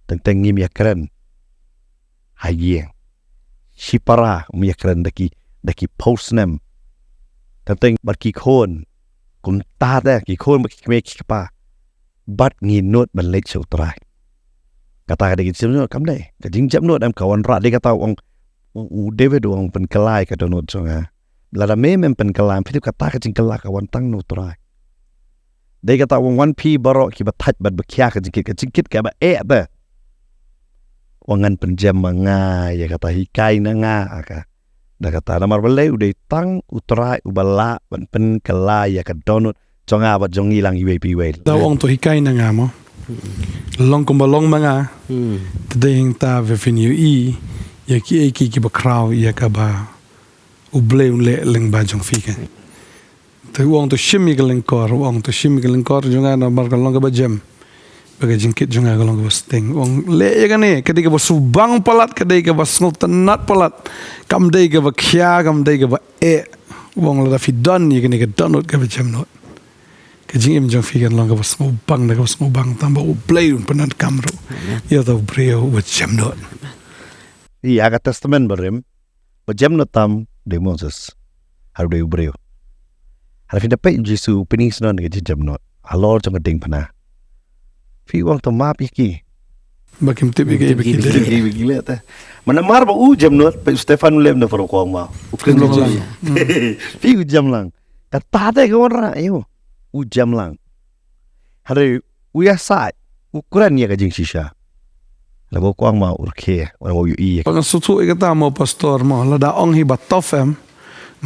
Teng teng ngim ïakren ha ïing. Shipara ym ïakren da ki, da ki phew snem. Teng teng bad ki khun, kumta te, ki khun bad ki kmie ki kpa. Bad ngi nud ban leit sha U Trai. Kata ka dei ka jingjem nud, kam dei? Ka jingjem nud em ka wanrah, dei kata u ong, u, u David u ong, pynkylla ïa ka dohnud jong nga. Lada me mem pynkylla, phi tip, kata ka jingkylla ka wan tang na U Trai. Dei kata u ong, wan phi baroh kiba thait bad ba khia ka jingkit, ka jingkit kaba eh te. Wan, ngan pynjem ma nga ïa kata, hikai na nga ïa ka. Da kata, namar balei? U dei tang U Trai uba lah ban pynkylla ïa ka dohnud jong nga bad jong ngi lang iwei pa iwei. Da u ong to hikai na nga mo. Long kumba long ma nga. Hmm. Te dei hangta ba phin ïohi ïa kiei kiei kiba khraw ïa kaba U Blei un leh lyngba jong phi ka. Te u ong to shim ïa ka lyngkor, u ong to shim ïa ka lyngkor jong nga namar ka long kaba jem. Ba ka jingkit jong nga ka long kaba sting. U ong leh ïa kane, ka dei kaba sngewbang palat, ka dei kaba sngewtynnat palat. Kam dei kaba khia, kam dei kaba eh. U ong lada phi don ïa kane ka dohnud kaba jem nud, ka jingim jong phi kan long kaba sngewbang, da kaba sngewbang, tang ba U Blei un pyndonkam ruh. Amen. Ïa uta u briew uba jem nud. Ïa ka Testament Barim, ba jem nud tam dei Moses. Haduh dei u briew. Hynrei phi da peit u Jisu u pyni sngewbha ïa ka jingjem nud halor jong ka diengphna. Phi, u ong to map ïa ki. Ba kim tip ïa kaei ba ki dei. Ba ki leh te. Namar ba u jem nud, peit u Stephan u leh na paro kong ma. U kren lang. Phi, u jem lang. Kata te ka wanrah ïa u. U jem lang. Hynrei u ïasaid, u kren ïa ka jingshisha. Lada u kwah ma u rkhie, u ïohi. Ba ngan sngewthuh ïa kata mo pastor mo, lada ong hi ba tough em.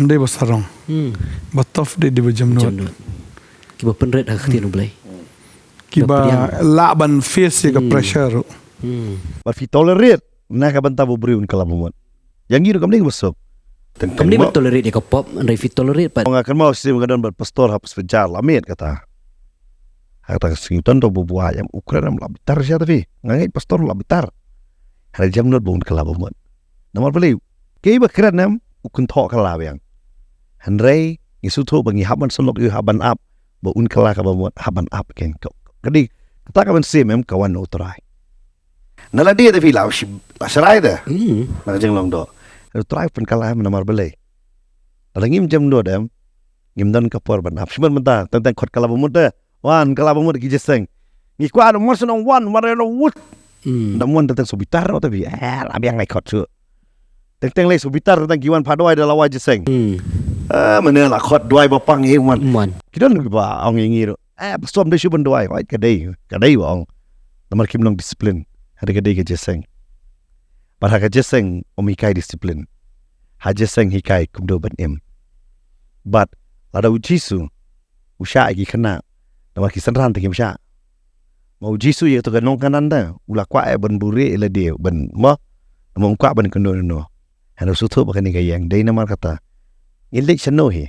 Ym dei ba sarong. Hmm. Ba tough dei, dei ba jemnud. Jemnud. Kiba pynrit ha ka ktien U Blei. Kiba lah ban face ïa ka pressure. Hmm. Bad phi tolerate na ka bynta ba u briew un kylla ba mut. Ïa ngi ruh kam dei kaba suk. Kam dei ban tolerate ïa ka pop, hynrei phi tolerate pat. Nga kynmaw shisien nga don bad pastor ha Presbyterian, la miet kata. Ha kata ka sngi u don to ba buaid em, u kren em la bitar shisha, te phi. Nga ngeit pastor la bitar. Hynrei jemnud ba un kylla ba mut. Namar balei? Kiba kren em u kynthoh kylla biang. Hynrei ngi sngewthuh ba ngi hap ban sylloh ïa u, hap ban ap ba un kylla kaba mut, hap ban ap ken. Ka dei kata ka mynsiem em ka wan na U Trai. Na lade te phi la shi-, la sharai te. Hmm. Na ka jinglong doh. U Trai u pynkylla em, namar balei? Lada ngim jemnud em, ngim don ka por ban ap. Shimon mynta, teng teng khot kylla ba mut te. Wan, kylla ba mut ki jingïaseng. Ngi kwah da mon shnong wan, wan re lo wut. Hmm. Da mon teng teng shu bitar no te phi. Eh, la biang ngai khot shu. Teng teng lei shu bitar, teng teng ki wan phah duwai da la wai jingïaseng. Hmm. Eh, mane la khot duwai ba pang ïa wan. Wan. Ki don kiba ong ïa ngi ruh. Eh, pastor ym dei shu ban duwai. Oi, ka dei, ka dei ba ong. Namar kim long discipline. Hynrei ka dei ka jingïaseng. Bad ha ka jingïaseng ym hikai discipline. Ha jingïaseng hikai kumno ban im. Bad lada U Jisu u shah ïa ki khynnah, namar ki synran te kim shah. Ma U Jisu ïa kato ka nong Kanan te u la kwah ïa ban buhrieh ïa lade ban, mo, namar um kwah ban kynnoh kynnoh. Hynrei u sngewthuh ba kane ka ïeng, dei namar kata ngin leit shano hi?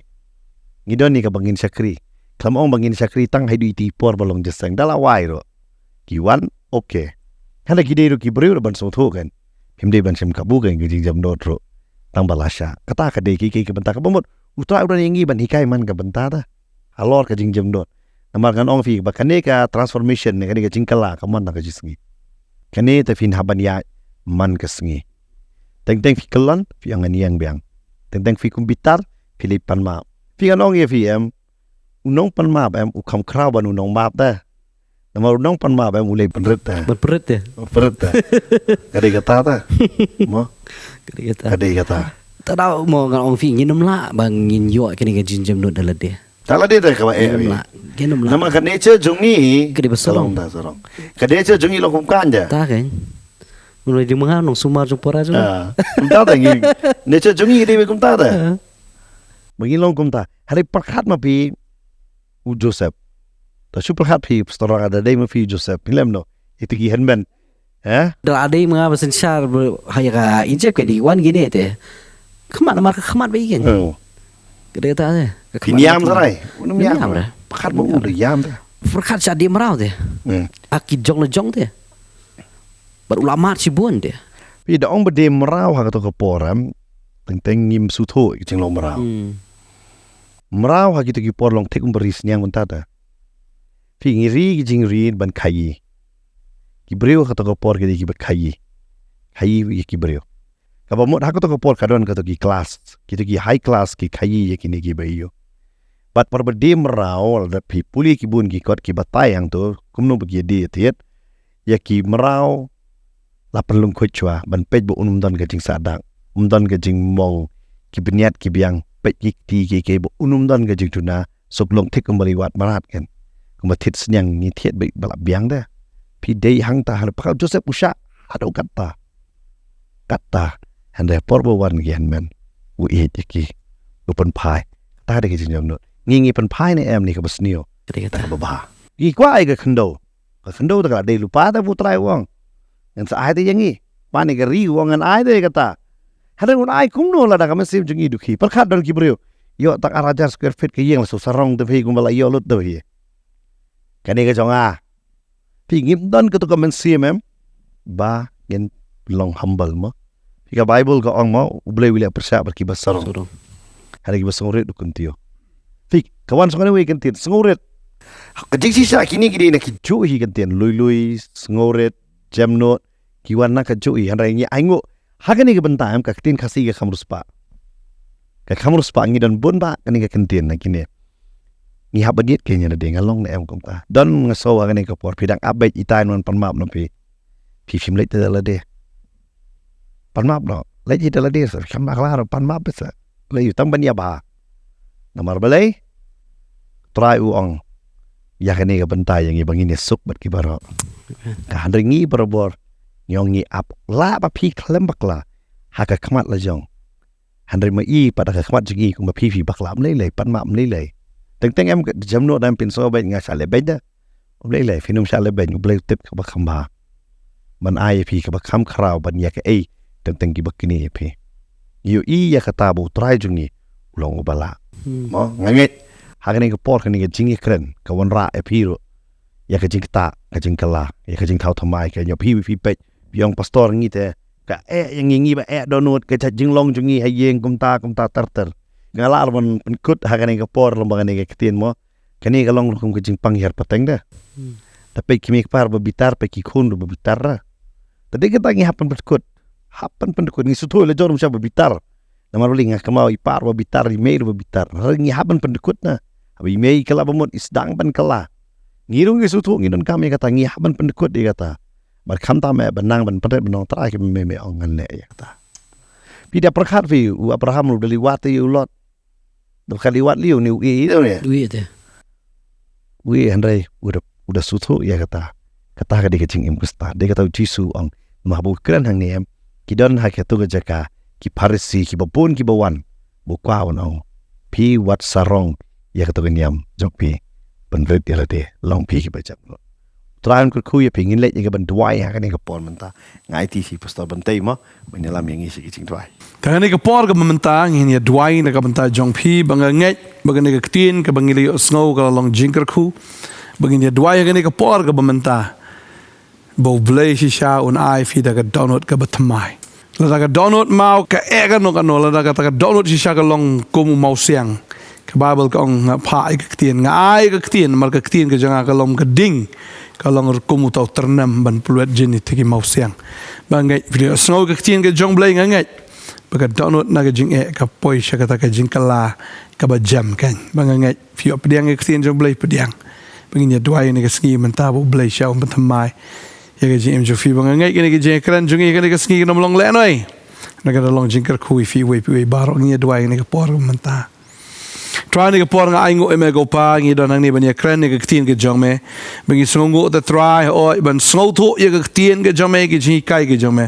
Ngi don ïa kaba ngin shakri. Khlem ong ba ngin shakri tang haduh iti i por ba long jingïaseng, da la wai ruh. Ki wan, okay. Hynrei ki dei ruh ki briew ruh ban sngewthuh kan. Phim dei ban shim kabu kan ka jingjemnud ruh tang ba la shah. Kata ka dei kiei kiei ki bynta kaba mut. U Trai u don ïa ngi ban hikai man ka bynta te. Halor ka jingjemnud. Namar ngan ong phi ba kane ka transformation ne kane ka jingkylla kam man tang ka jingsngi. Kane te phin hap ban ïaid man ka sngi. Teng teng phi kyllon, phi ong ngan ïeng biang. Teng teng phi kum bitar, phi leit pan map. Phi, ngan ong ïa phi em, u nongpan map em u kham khraw ban u nongmap te. Namar u nongpan map em u leit pynrit te. Ban pynrit te. Pynrit te. Ka dei kata te. Mo? Ka dei kata. Ka dei kata. Te da mo ngan ong phi, ngin ym lah ba ngin ïoh kane ka jingjemnud da lade. Da lade te kaba eh. Ngin ym lah. Ngin ym lah. Namar ka nature jong ngi ka dei ba sarong. Ka long ta sarong. Ka nature jong ngi long kum kan ja. Ta kan. Mun dei jingmanga nongsumar jong para jong. Ah, kumta te ngi. Nature jong ngi ka dei ba kumta te. Ah. Ba ngi long kumta. Hynrei pyrkhat ma phi u Joseph. Ta shu pyrkhat phi, pastor, lada dei ma phi u Joseph, phin leh kumno? Ïa kita ki hynmen. Eh? Da la dei ma nga ba synshar ba ha ïa ka Egypt ka dei wan kine te. Khmat, namar ka khmat ba ïa kine. Oh. Ka dei kata te. Ka khmat. Phin ïam ba ïa kine. Sarai. Ym ïam. Ym ïam re. Pyrkhat ba u dei ïam te. Pyrkhat sha dei mraw te. Hmm. Ha ki jong la jong te. Bad u la mad shibun te. Phi, da ong ba dei mraw ha kato ka por em. Teng teng ngim sngewthuh ïa ka jinglong mraw. Hmm. Mraw ha kito ki por long thik kumba ri sniang mynta te. Phi, ngi ri ki jingri ban khaïi. Ki briew ha kato ka por ki dei kiba khaïi. Khaïi ïa ki briew. Kaba mut ha kato ka por ka don kato ki class. Kito ki high class ki khaïi ïa kine kiba ïoh. Bad por ba dei mraw, lada phi pule ki bun ki kot ki batai hangto, kumno ba ki dei thied. Ïa ki mraw la pynlyngkhuid shuwa ban peit ba un ym don ka jingsahdak, um don ka jingmong ki bniat ki biang, peit ki kti ki kei ba un ym don ka jingduna, suk long thik kumba li wad mrad kan. Kumba thied sniang ngi thied ba, ba la biang da. Phi, dei hangta, hynrei pyrkhat Joseph u shah haduh katta. Katta, hynrei por ba wan ki hynmen, u ïeit ïa ki, u pynphai. Kata dei ka jingjemnud. Ngi, ngi pynphai ne em ne kaba sniew? Kata, kata. Kaba bha. Ngi kwah ïa ka khyndew. Ka khyndew te ka la dei lypa te, ba U Trai u ong, ngan sa ai te ïa ngi. Ba ne ka ri u ong ngan ai te kata. Hynrei un ai kumno lada ka mynsiem jong ngi dukhi? Pyrkhat don ki briew ïoh tang ar hajar square feet ka ïing la shu sarong te phi, kumba la ïoh lut te phi. Kane ka jong nga. Phi, ngim don kato ka mynsiem em ba ngin long humble mo. Phi, ka Baibl ka ong mo, U Blei u leh pyrshah bad kiba sarong. Sarong. Hynrei kiba sngewrit u kyntiew. Phi, ka wan sha kane kawei ka kyntien, sngewrit. Ka jingshisha kine ki dei na kajuh hi ka kyntien, lui lui, sngewrit, jemnud, ki wan na kajuh hi, hynrei ngi ainguh ha kane ka bynta em, ka ktien Khasi ka kham riewspah. Ka kham riewspah, ngi don bun bah kane ka kyntien na kine. Ngi hap ban ïeit kane, nga dei nga long ne em kumta. Don nga sngew ha kane ka por phi dang ap beit itai, wan pan map na phi. Phi, phim leit te da lade. Pan map noh. Leit hi da lade sa, kham bakla ruh pan map beit sa. Leit ïa u tang ban ïa bha. Namar balei? Trai u ong, ïa kane ka bynta ïa ngi ba ngin ïasuk bad ki baroh. Ka hynrei ngi barabor ngi ong ngi ap, lah ba phi khlem bakla ha ka khmat la jong. Hynrei ma i pat ha ka khmat jong i kumba phi phi bakla, ym lei lei, pat ma ym lei lei. Teng teng em ka jemnud em, pynsngewbha nga shah leh beit da. Ym lei lei, phin ym shah leh beit, U Blei u tip kaba kham bha. Ban ai ïa phi kaba kham khraw ban ïa kaei teng teng kiba knieh ïa phi. Ïohi ïa kata ba U Trai jong ngi u long uba lah. Mo, nga ngeit ha kane ka por, kane ka jingïakren ka wanrah ïa phi ruh ïa ka jingktah, ka jingkylla, ïa ka jingthaw thymmai, ka ñiuh phi, phi peit, phi ong, pastor, ngi te ka eh ïa ngi, ngi ba eh dohnud, ka jait jinglong jong ngi ha ïing kumta kumta ter ter. Nga lah ban pynkut ha kane ka por lyngba kane ka ktien mo. Kane ka long ruh kum ka jingpang hiar pateng da. Hmm. Te peit ki mei kpa ba bitar, peit ki khun ruh ba bitar ra. Te dei kata ngi hap ban pynkut. Hap ban pynkut, ngi sngewthuh la jong ruh sha ba bitar. Namar balei? Nga kynmaw i pa ruh ba bitar, i mei ruh ba bitar. Hynrei ngi hap ban pynkut na. Haba i mei i kylla ba mut, i sdang ban kylla. Ngi ruh ngi sngewthuh, ngi donkam ïa kata, ngi hap ban pynkut ïa kata. Bad khamtam eh ban nang ban pynrit ban ong, Trai, kumne me ong, ngan leh ïa kata. Phi da pyrkhat phi, u Abraham ruh da liwat ïa u Lot. Da ka liwat lei, une u ïeit, une u ïeit te. U ïeit, hynrei u da, u da sngewthuh ïa kata. Kata ka dei ka jingim Khristan. Dei kata U Jisu u ong, ma haba u kren hangne em, ki don ha kato ka jaka ki Pharisi kiba bun kiba wan, ba u kwah ban ong, phi wat sarong ïa kato ka niam jong phi, pynrit ïa lade, long phi kiba jemnud. Trai un kyrkhu ïa phi. Ngin leit ïa ka ban duwai ha kane ka por mynta. Nga aiti ïa phi pastor ban tei mo, ban ïalam ïa ngi sha ka jingduwai. Te ha kane ka por kaba mynta ngin ïa duwai na ka bynta jong phi, ba nga ngeit ba kane ka ktien kaba ngi la ïohsngew ka la long jingkyrkhu. Ba ngin ïa duwai ha kane ka por kaba mynta ba U Blei shisha un ai phi da ka dohnud kaba thymmai. Lada ka dohnud maw ka eh kano kano, lada kata ka dohnud shisha ka long kum u mawsiang. Ka Baibl ka ong, nga phah ïa ka ktien, nga ai ïa ka ktien, namar ka ktien ka jong nga ka long ka ding, ka long ruh kum uta u tyrnem ban pynlwet jin ïa kita ki mawsiang. Ba nga ngeit phi la ïohsngew ka ktien ka jong U Blei, nga ngeit ba ka dohnud na ka jingeh ka poi sha kata ka jingkylla kaba jem kein. Ba nga ngeit phi ïoh pdiang ïa ka ktien jong U Blei, pdiang. Ba ngin ïa duwai ïa kane ka sngi mynta ba U Blei shisha un pynthymmai ïa ka jingim jong phi. Ba nga ngeit kane ka jingkren jong ngi kane ka sngi kan ym long lehnoh. Namar ka da long jingkyrkhu ïa phi uwei pa uwei baroh. Ngin ïa duwai ïa kane ka por mynta. Trai, ha kane ka por nga ainguh ïa me ko Pa, ngi don hangne ban ïakren ïa ka ktien ka jong me. Ba ngi sngewnguh te Trai, hooid, ban sngewthuh ïa ka ktien ka jong me, ki jinghikai ki jong me.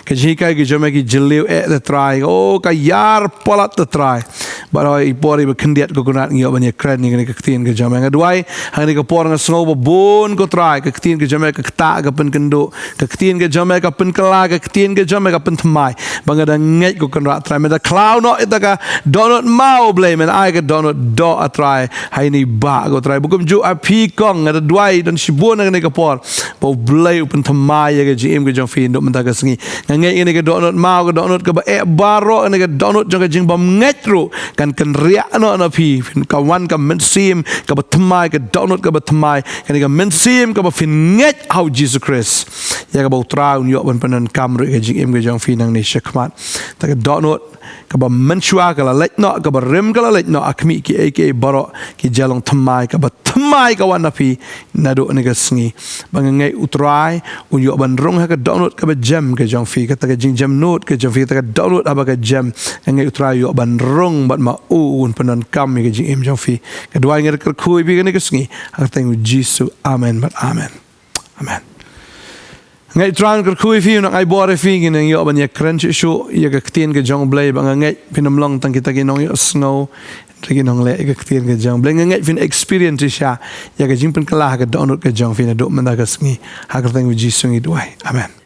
Ki jinghikai ki jong me ki jylliew eh te Trai. Oh, ka ïar palat te Trai. Bad hooid, i por iba khyndiat ko Kynrad ngi ïoh ban ïakren ïa kane ka ktien ka jong me. Nga duwai, ha kane ka por nga sngew ba bun ko Trai, ka ktien ka jong me ka ktah ka pynkynduh. Ka ktien ka jong me ka pynkylla, ka ktien ka jong me ka pynthymmai. Ba nga da ngeit ko Kynrad Trai, me da khlaw noh ïa kata ka dohnud maw, Blei, men ai ka dohnud doh, ah Trai. Ha ine i bah ko Trai. Ba kumjuh ha phi kong, nga da duwai don shibun ha kane ka por ba U Blei u pynthymmai ïa ka jingim ka jong phi naduh mynta ka sngi. Nga ngeit kane ka dohnud maw, ka dohnud kaba eh baroh, kane ka dohnud jong ka jingbymngeit ruh kan kynriah noh na phi. Phin, ka wan ka mynsiem kaba thymmai, ka dohnud kaba thymmai, kane ka mynsiem kaba phin ngeit ha U Jisu Khrist, ïa kaba U Trai un ïoh ban pyndonkam ruh ïa ka jingim ka jong phi nangne shakhmat. Te ka dohnud kaba mynshuwa ka la leit noh, kaba rim ka la leit noh, ha khmih kiei kiei baroh, ki jia long thymmai, kaba thymmai ka wan na phi naduh kane ka sngi. Ba nga ngeit U Trai un ïoh ban rung ha ka dohnud kaba jem ka jong phi, kata ka jingjemnud ka jong phi, kata ka dohnud haba ka jem. Nga ngeit U Trai u ïoh ban rung bad ma u un pyndonkam ïa ka jingim jong phi. Ka duwai nga da kyrkhu ïa phi kane ka sngi ha ka kyrteng U Jisu. Amen bad amen. Amen. Nga ngeit Trai un kyrkhu ïa phi, un ai bor ïa phi, ngin nang ïoh ban ïakren shuh shuh ïa ka ktien ka jong U Blei, ba nga ngeit phin ym long tang kita ki nongïohsngew, kita ki nongleh ïa ka ktien ka jong U Blei. Nga ngeit phin experience shisha ïa ka jingpynkylla ha ka dohnud ka jong phi naduh mynta ka sngi. Ha ka kyrteng U Jisu ngi duwai. Amen.